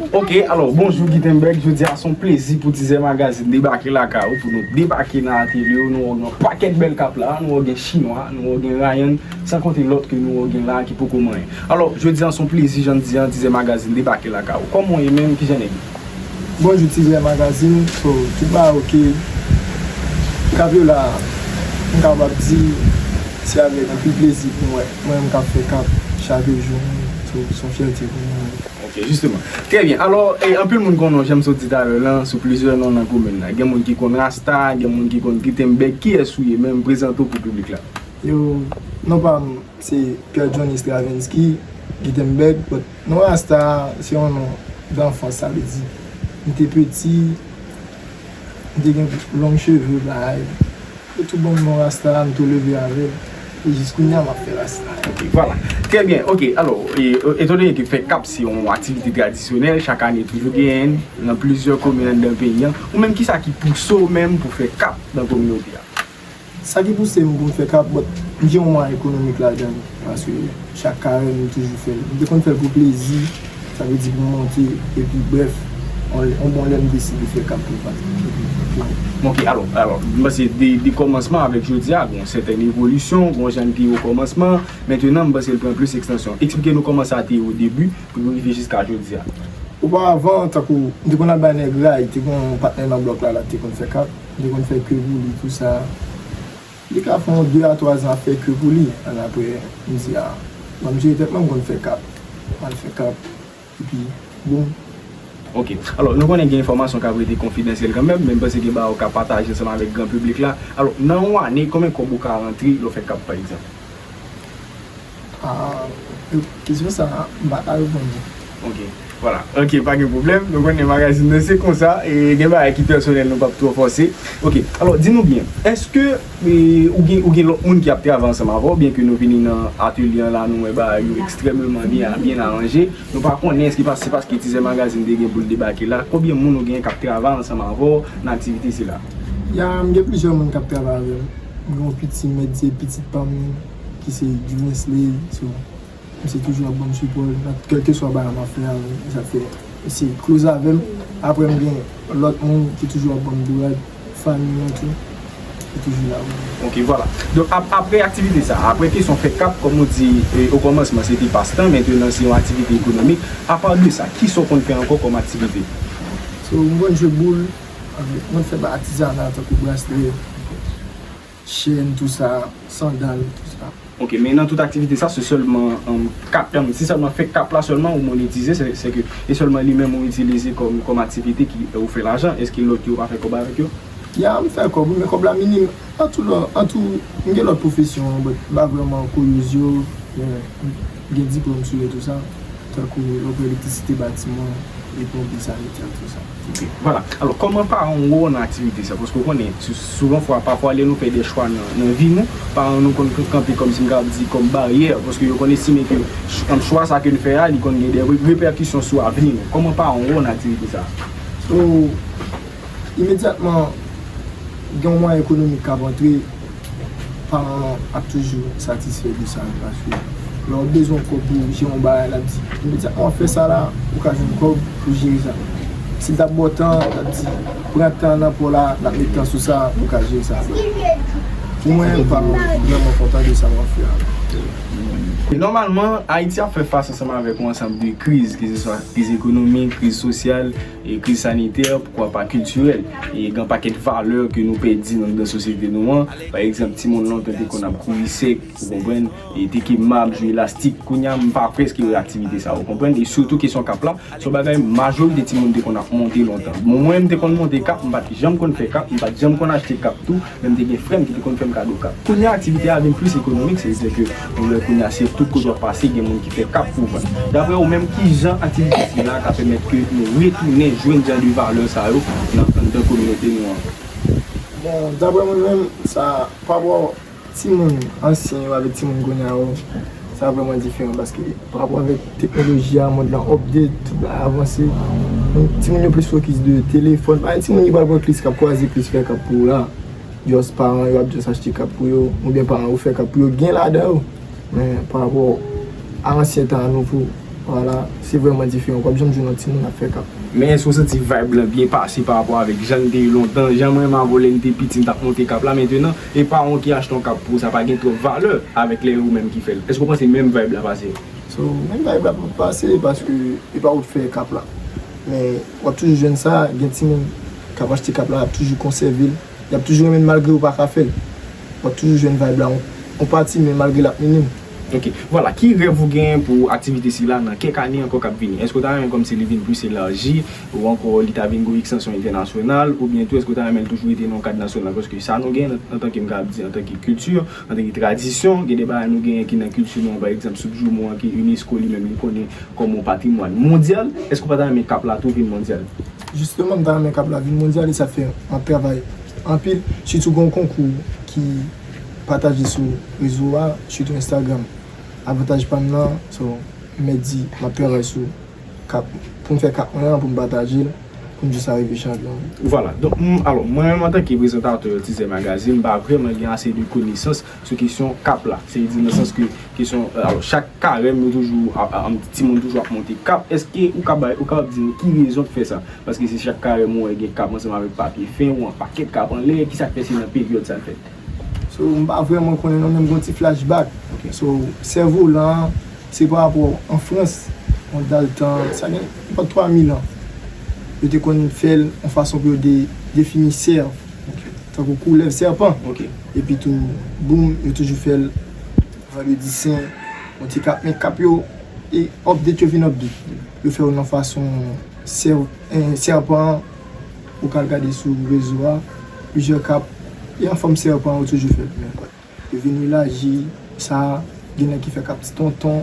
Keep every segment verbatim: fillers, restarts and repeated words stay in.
Ok, alò, bonjou Gutenberg. Jodi a se yon plezi pou Tizè Magazine debake lakay ou, pou nou debake nan atelye w. Nou wè w gen yon pakèt bèl kap la, nou wè w gen chinwa, nou wè w gen Ryan, san konte lòt ke nou wè w gen la ki poko manyen. Alò, jodi a se yon plezi, jan m di a, Tizè Magazine debake lakay ou. Kòman w ye menm, kijan nèg yo? Bonjou Tizè Magazine, so, tout bagay ok. Kap yo la, m kapab di, se avèk anpil plezi pou mwen, mwen menm k ap fè kap chak jou, so, se yon fyète pou mwen. Ok, jisteman. Trè byen. Alò, e, anpil moun konnen w, jan m sot di talè lan, sou plizyè non nan komin nan. Gen moun ki konn Rasta, gen moun ki konn Gutenberg. Kiyès ou ye menm? Prezante w pou piblik la. Yo, non pa m, se Pierre Johnny Stravinsky Gutenberg, but non Rasta a, se yon non danfans, sa vle di, m te piti, m te gen long cheve, bagay. Yo tou ban m non Rasta a, m tou leve avè l. E jis kounye a, m ap fè Rasta. Ok, vwala. Trè byen. Ok, alò, e, etandone ke fè kap se yon aktivite tradisyonèl, chak ane toujou genyen l nan plizyè komin anndan peyi a, ou menm kisa ki pouse w menm pou fè kap nan kominote a? Sa ki pouse m pou m fè kap, but m gen yon mwayen ekonomik ladan l, paske chak karè m toujou fè l. M te konn fè l pou plezi, sa vle di pou m monte, epi brèf, yon, yon bon lè m deside fè kap pou m vann. Epi, epi. Ok, alò, alò, m panse de, de kòmansman avèk jodi a, gen yon sètèn evolisyon, gen yon jan l te ye okòmansman, mentenan m panse l pran plis ekstansyon. Eksplike nou kòman sa te ye o debi, pou nou rive jiska jodi a. Oparavan, tankou, m te konn al bay nèg ray, te gen yon patnè nan blòk la, la te konn fè kap, m te konn fè ke pou li, tou sa. Li ka fè yon de a twa zan ap fè ke pou li. An apre, m di, a, ban m jere tèt mwen, m konn fè kap. M al fè kap. Epi, boum. Ok. Alò, nou konnen gen enfòmasyon k ap rete konfidansyèl kanmenm, men m panse gen bagay ou ka pataje ansanm avèk gran piblik la. Alò, nan yon ane, konbyen kòb ou ka rantre lè w fè kap, pa egzanp? Ah, kesyon sa a, m pa ka reponn ou. Ok. Vwala. Ok, pa gen pwoblèm. Nou konnen magazin nan se konsa. E gen bagay ki pèsonèl, nou p ap twò fòse. Ok. Alò, di nou byen, èske e, ou gen, ou gen lòt moun ki ap travay ansanm avè w, byen ke nou vini nan atelye an la, nou wè bagay yo ekstrèmeman byen, byen aranje. Nou pa konnen èske se paske Tizè Magazine te gen pou l debake la. Konbyen moun ou genyen k ap travay ansanm avè w nan aktivite sila? Ya, m gen plizyè moun k ap travay avè m. M gen yon piti, m mèt di se pitit pa m ki se Juvensley, so, misye toujou ap ban m sipò nan kèlkeswa bagay m ap fè a, e sa k fè misye close avè m. Apre m gen lòt moun ki toujou ap ban m bourad, fanmi an tou, ki toujou la pou mwen. Ok, vwala. Donk, ap, apre aktivite sa, apre kesyon fè kap, kòm ou di, e, okòmansman, se te pastan, mentenan se yon aktivite ekonomik. Apa de sa, kisa w konn fè ankò kòm aktivite? So, m konn jwe boul, avèk, mwen fè ba atizana tankou braslè, chèn, tou sa, sandal, tou sa. Ok, men nan tout aktivite sa, se sèlman, um, kap, um, se sèlman fè kap la sèlman ou monetize, se, se ke, e sèlman li menm ou itilize kòm, kòm aktivite ki, e, ou fè lajan, èske lòt yo pa fè kòb avèk yo? Ya, m fè kòb, men kòb la minim. An tou, an tou, m gen lòt pwofesyon, but m pa vrèman koyoz yo, men m gen diplòm sou yo tou sa, tankou lè w pran elektrisite batiman, e ponpi sanitè, tou sa. Ok, vwala. Alò, kòman paran w wè w nan aktivite sa? Paske w konnen, sou, souvan fwa, pafwa, lè nou fè de chwa nan, nan vi nou, paran nou konn kanpe kòmsi m kapab di kòm baryè, paske yo konn estime ke ch-, chwa sa ke n fè a, li konn gen de re-, repèkisyon sou avni nou. Kòman paran w wè w nan aktivite sa? So, imedyatman, gen yon mwayen ekonomik k ap antre, paran an ap toujou satisfè de sa, paske lè w bezwen kòb pou jere yon bagay, l ap di, imedyatman w ap fè sa la, ou ka jwenn kòb pou jere sa. Si l t ap ba w tan, l ap di, pran tan nan pa w la, n ap met tan sou sa, ou ka jere sa. Pou mwen, paran an vrèman kontan de sa w ap fè a. Nòmalman, Ayiti ap fè fas ansanm avèk yon ansanm de kriz, keseswa kriz ekonomik, kriz sosyal, e kriz sanitè, poukwa pa kiltirèl. E gen pakèt valè ke nou pèdi nan, nan sosyete nou an. Pa egzanp, timoun lontan te konn ap kouri sèk, ou konprann, e te kenbe mab, jwe elastik. Kounye a, m pa prèske wè aktivite sa, ou konprann. E sitou kesyon kap la, se yon bagay majorite timoun te konn ap monte lontan. Bon, mwen, m te konn monte kap, m pa t janm konn fè kap, m pa t janm konn achte kap tou. Menm te gen frè m ki te konn fè m kado kap. Kounye a, aktivite a vin plis ekonomik, se vle di ke nou wè kounye a se tout kote w ap pase, gen moun ki fè kap pou vann. Daprè ou menm, kijan aktivite sila ka pèmèt ke nou retounen jwenn jan de valè sa yo nan, anndan kominote nou an? Bon, daprè mwen menm, sa, pa rapò timoun ansyen yo avèk timoun kounye a yo, sa vrèman diferan, paske pa rapò avèk teknoloji a, mond lan update, tout bagay avanse. Donk, timoun yo plis fokis de telefòn. Pa gen timoun ki pral pran klis k ap kwaze klis fè kap pou ou la. Just paran yo ap just achte kap pou yo, oubyen paran yo fè kap pou yo, gen ladan yo. Men pa rapò a ansyen tan an, nou pou Vwala, se vrèman diferan. W ap janm jwenn yon timoun ap fè kap. Men èske w santi vibe lan byen pase pa rapò avèk jan l te ye lontan? Jan mwen menm avè w lè n te piti n t ap monte kap la, mentenan e pa w ki achte yon kap pou ou, sa pa gen twòp valè avèk lè e ou menm ki fè l. Èske w panse menm vibe la pase? So, menm vibe la p ap pase paske e pa ou k fè kap la. Men w ap toujou jwenn sa, gen timoun k ap achte kap la, y ap toujou konsève l, y ap toujou renmen l malgre ou pa ka fè l. W ap toujou jwenn vibe la, yon pati, men malgre l ap minim. Ok, vwala. Ki rèv ou genyen pou aktivite sila nan kèk ane ankò k ap vini? Èske w ta renmen kòmsi li vin plis elaji, ou ankò li ta vin gon ekstansyon entènasyonal, oubyen tou èske w ta renmen l toujou rete nan yon kad nasyonal? Paske sa nou genyen antanke, m kapab di, antanke kilti, antanke tradisyon, gen de bagay nou genyen ki nan kilti nou an, pa egzanp, soup joumou an ke unesco li menm li konnen kòm yon patrimwàn mondyal. Èske w pa ta renmen kap la tou vin mondyal? Jisteman, m ta renmen kap la vin mondyal e sa fè m ap travay anpil. Sitou gen yon konkou ki pataje sou rezo a, sitou Instagram. Avantaj pa m nan, so, m mèt di m ap travay sou kap, pou m fè kap mwen an, pou m pataje l, pou m jis arive chanpyon. Vwala. Donk, m, alò, mwen menm antanke prezantatè Tizè Magazine, m pa vrèman gen ase de konesans sou kesyon kap la. Se di nan sans ke kesyon, alò, chak karèm yo toujou, timoun toujou ap monte kap. Èske ou ka bay, ou kapab di nou ki rezon k fè sa? Paske se chak karèm ou wè gen kap ansanm avèk papye fen ou an pakèt kap anlè, kisa k fè se nan peryòd sa l fèt? So, m pa vrèman konnen non, men m gen yon ti flashback. So, sèvolan an, se pa rapò an Frans, yon dal tan, sa gen nenpòt twa mil an. Yo te konn fè l yon fason pou yo de, defini sèv. Tankou koulèv sèpan. Epi tou, boum, yo toujou fè l vandredi sen, yon ti kap, men kap yo, e update yo vin update. Yo fè yo nan fason sèv, sèpan an, ou ka al gade sou rezo a, plizyè kap, e an fòm sèpan yo toujou fè l. Yo vin elaji sa, gen nèg ki fè kap ti tonton,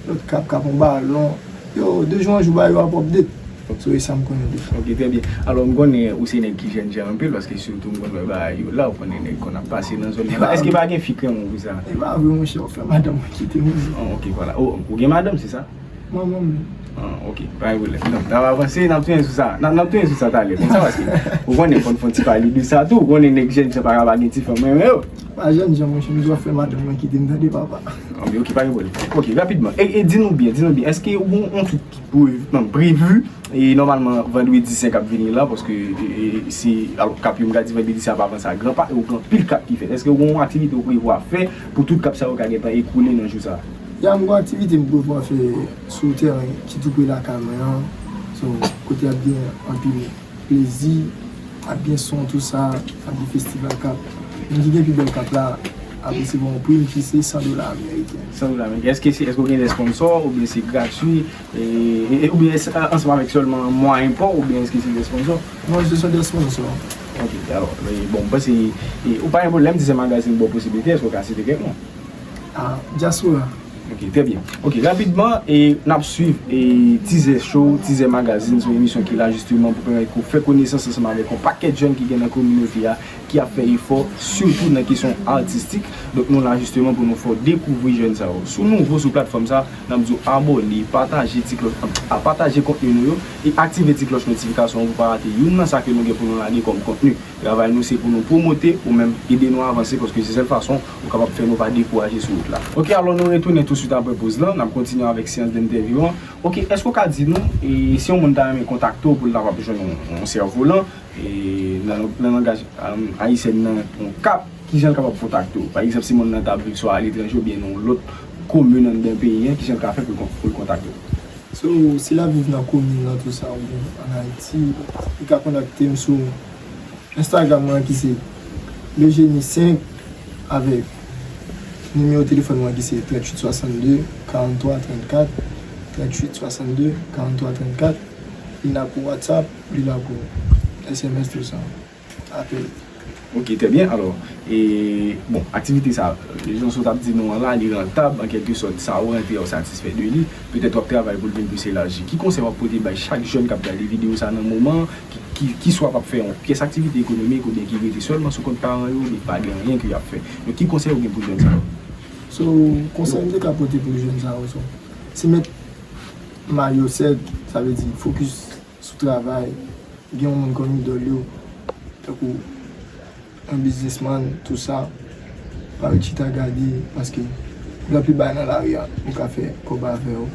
lòt kap, kap yon balon. Yo, de jou an jou bagay yo ap update. So, e sa m konnen de sa. Ok, trè byen. Alò, m konnen ou se nèg ki jènjan anpil, paske sitou m konn wè bagay yo la, ou konnen nèg konn ap pase nan zòn yo la. Èske pa gen fi k renmen w pou sa? E pa vre, monchè, ou fè madanm mwen kite m. Ah, ok, vwala. Ou, ou gen madanm, se sa? Mwen menm. Ah, ok, pa gen pwoblèm. Donk, n ap avanse, n ap tounen sou sa. N ap, n ap tounen sou sa talè, konsa, paske ou konnen fò n fè yon ti pale de sa tou. Ou konnen nèg jènjan pa ka pa gen ti fanm renmen yo. Pa jènjan, monchè, m di w ap fè madanm mwen kite m, tande papa. Ah, ok, ok, pa gen pwoblèm. Ok, rapidman. E, e di nou byen, di nou byen. Èske ou gen yon, yon twit ki previ, non, previ, e nòmalman, vandredi sen k ap vini la, paske, e, e, se, alò, kap yo, m ka di vandredi sen ap avanse a gran pa, e ou gen anpil kap ki fèt. Èske ou gen yon aktivite ou prevwa fè pou tout kap sa yo ka gentan ekoule nan jou sa a? Ya, m gen yon aktivite m prevwa fè sou tèren ki tou pre lakay mwen an. So, kote ap gen anpil plezi, ap gen son, tou sa, ap gen festival kap. Moun ki gen pi bèl kap la ap resevwa yon prim ki se san dola ameriken. San dola ameriken. Èske se, èske w gen de sponsò oubyen se gratui? E, e, oubyen se, a, ansanm avèk sèlman mwayen pa w, oubyen èske se de sponsò? Non, se sèl de sponsò. Ok, alò, e, bon, m panse, e, ou pa gen pwoblèm, si se magazin ba w posiblite, èske w ka site kèk non? A, dyaspora. Ok, trè byen. Ok, rapidman, e, n ap swiv, e, Tizè Show, Tizè Magazine, se yon emisyon ki la jisteman pou pèmèt ke w fè konesans ansanm avèk yon pakèt jèn ki gen nan kominote a, ki ap fè efò, sitou nan kesyon atistik. Donk, nou la jisteman pou nou fè w dekouvri jèn sa yo. Si w nouvo sou platfòm sa, n ap di w abòne, pataje ti klòch, a, pataje kontni nou yo, e aktive ti klòch notifikasyon an pou w pa rate youn nan sa ke nou gen pou nou lage kòm kontni. Travay nou se pou nou pwomote ou menm, ede nou avanse, paske se sèl fason ou kapab fè nou pa dekouraje sou wout la. Ok, alò nou retounen touswit apre poz lan, n ap kontinye avèk seyans dentèvyou an. Ok, èske w ka di nou, e, si yon moun ta renmen kontakte w pou l kapab jwenn yon, yon sèvolan, e, nan, nan langaj, um, ayisyen nan yon kap, kijan l kapab kontakte w? Pa egzanp, si moun nan t ap viv swa aletranje oubyen nan yon lòt komin anndan peyi an, kijan l ka fè pou l kon-, pou l kontakte w? So, si l ap viv nan komin nan, tou sa, oubyen ann Ayiti, li ka kontakte m sou Instagram mwen ki se Legeni senk avèk nimewo telefòn mwen ki se tranntuit swasannde karanntwa trannkat, tranntuit swasannde karanntwa trannkat. Li la pou WhatsApp, li la pou S M S, tou sa. Apèl. Ok, trè byen. Alò, e, bon, aktivite sa, jan sa w t ap di nou an la, li rantab, an kèlke sòt, sa ou rantre a, ou satisfè de li. Petèt w ap travay pou l vin plis elaji. Ki konsèy w ap pote bay chak jèn k ap gade videyo sa nan moman an, ki, ki, ki swa p ap fè yon pyès aktivite ekonomik oubyen ki rete sèlman sou kont paran yo, oubyen ki pa gen anyen ke y ap fè? Donk, ki konsèy ou gen pou jèn sa yo? So, konsèy m te ka pote pou jèn sa yo, so, se met may yo sèt, sa vle di fokis sou travay, gen yon moun kòm idòl yo, tankou yon biznismann, tou sa, pa ret chita gade, paske gen anpil bagay nan lari a, ou ka fè kòb avè yo.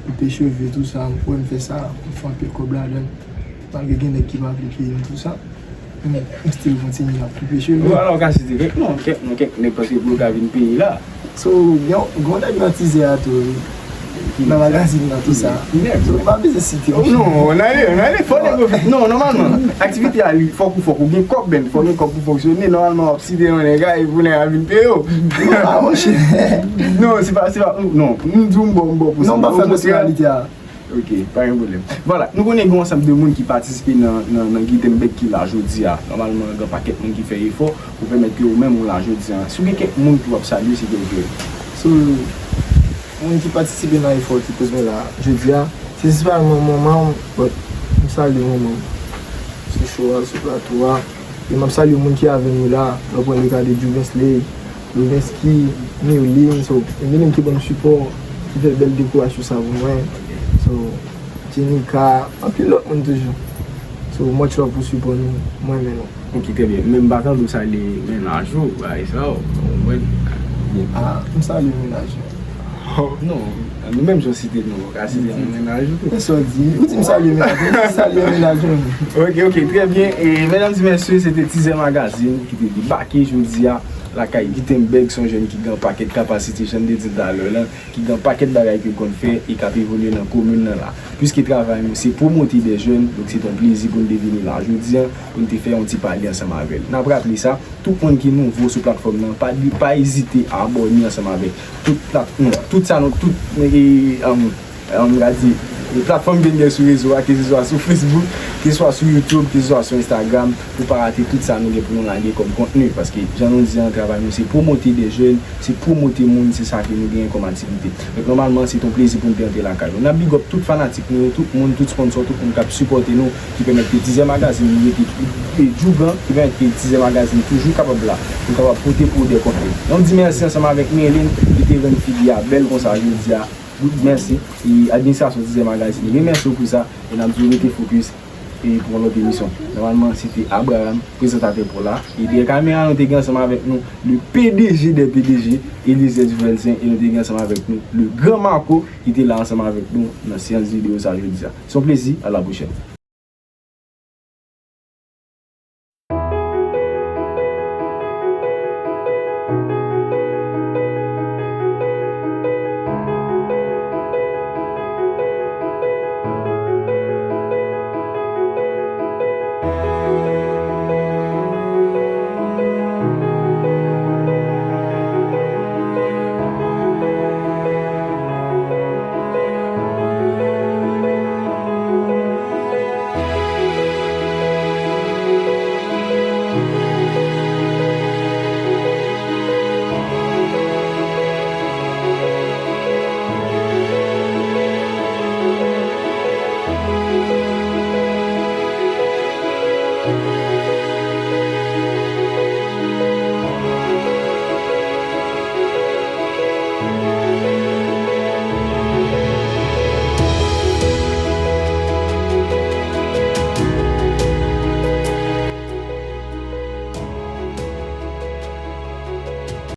Koupe cheve, tou sa, m kwè m fè sa, m fè anpil kòb ladan l. Malgre gen nèg ki pa vle peye m, tou sa. M, m still kontinye ap koupe cheve. Bon, alò, w ka site kèk non, kèk non, kèk nèg, paske pou yo ka vin peye la. So, gen, gen yon nèg nan Tizè a tou, wi. Nan magazin nan, tou sa. Ki nèg? So, m pa bezwen site. Oh, non, n ale, n ale, fò nèg yo fè. Non, nòmalman, aktivite a, li, fòk ou, fòk ou gen kòb, men, fòk gen kòb pou fonksyone. Nòmalman, w ap site yon nèg a, e pou nèg a vin peye w. Ah, monchè. Non, se pa, se pa, non, m di w m bò, m bò pou sa. Non, m pa fè pèsonalite a. Ok, pa gen pwoblèm. Vwala, nou konnen gen yon ansanm de moun ki patisipe nan, nan, nan Guitenberg ki la jodi a. Nòmalman, gen pakèt moun ki fè efò pou pèmèt ke ou menm ou la jodi a. Si w gen kèk moun ke w ap salye, silvouplè. So, moun ki patisipe nan efò ki poze la jodi a, se prensipalman manman m, but m salye manman m sou show a, sou plato a. E m ap salye moun ki avè m yo la, nan pwen de ka de Juvensley, Lovenski, Mirlin, so, gen moun ki ban m sipò, ki fè bèl dekorasyon sa pou mwen. So, Jenika, anpil lòt moun toujou. So, much love pou sipò nou, mwen renmen nou. Ok, trè byen. Men m pa tande w salye mennaj ou, bagay sa yo, ou konprann? Ah, m salye mennaj ou. Non, nou menm jan w site non, ou ka site yon mennaj ou tou. Sa w di, ou di m salye mennaj ou, m di salye mennaj ou. Ok, ok, trè byen. E, medam e mesye, se te Tizè Magazine ki te debake jodi a lakay Guitenberg, se yon jèn ki gen pakèt kapasite, jan m te di talè la, ki gen pakèt bagay ke l konn fè e k ap evolye nan komin nan la. Piske travay nou se pwomote de jèn, donk se te yon plezi pou n te vini la jodi a, pou n te fè yon ti pale ansanm avè l. N ap raple sa, tout moun ki nouvo sou platfòm nan, pa, pa ezite a abòne ansanm avèk tout plat, non, tout sa nou, tout, e, um, um, m ka di, e, platfòm ke n gen sou rezo a, keseswa sou Facebook, keseswa sou YouTube, keseswa sou Instagram, pou pa rate tout sa nou gen pou nou lage kòm kontni. Paske, jan nou di an, travay nou se pwomote de jèn, se pwomote moun, se sa ke nou genyen kòm aktivite. Donk, nòmalman, se te yon plezi pou n te antre lakay ou. N ap big up tout fanatik nou yo, tout moun, tout sponsor, tout moun k ap sipòte nou, ki pèmèt ke Tizè Magazine li rete, e, djougan, ki pèmèt ke Tizè Magazine toujou kapab la, pou kapab pote pou ou de kontni. N ap di mèsi ansanm avèk Merlin, ki te rann figi a bèl konsa jodi a. Bout mèsi. E administrasyon Tizè Magazine remèsye w pou sa. E n ap di w rete fokis e pou yon lòt emisyon. Nòmalman, se te Abraham, prezantatè pou la. E dèyè kamera, nou te gen ansanm avèk nou le P D G des P D G, Eliezer Duvelzen, e nou te gen ansanm avèk nou le Gran Marco, ki te la ansanm avèk nou nan seyans videyo sa jodi a. Se yon plezi, a la pwochèn.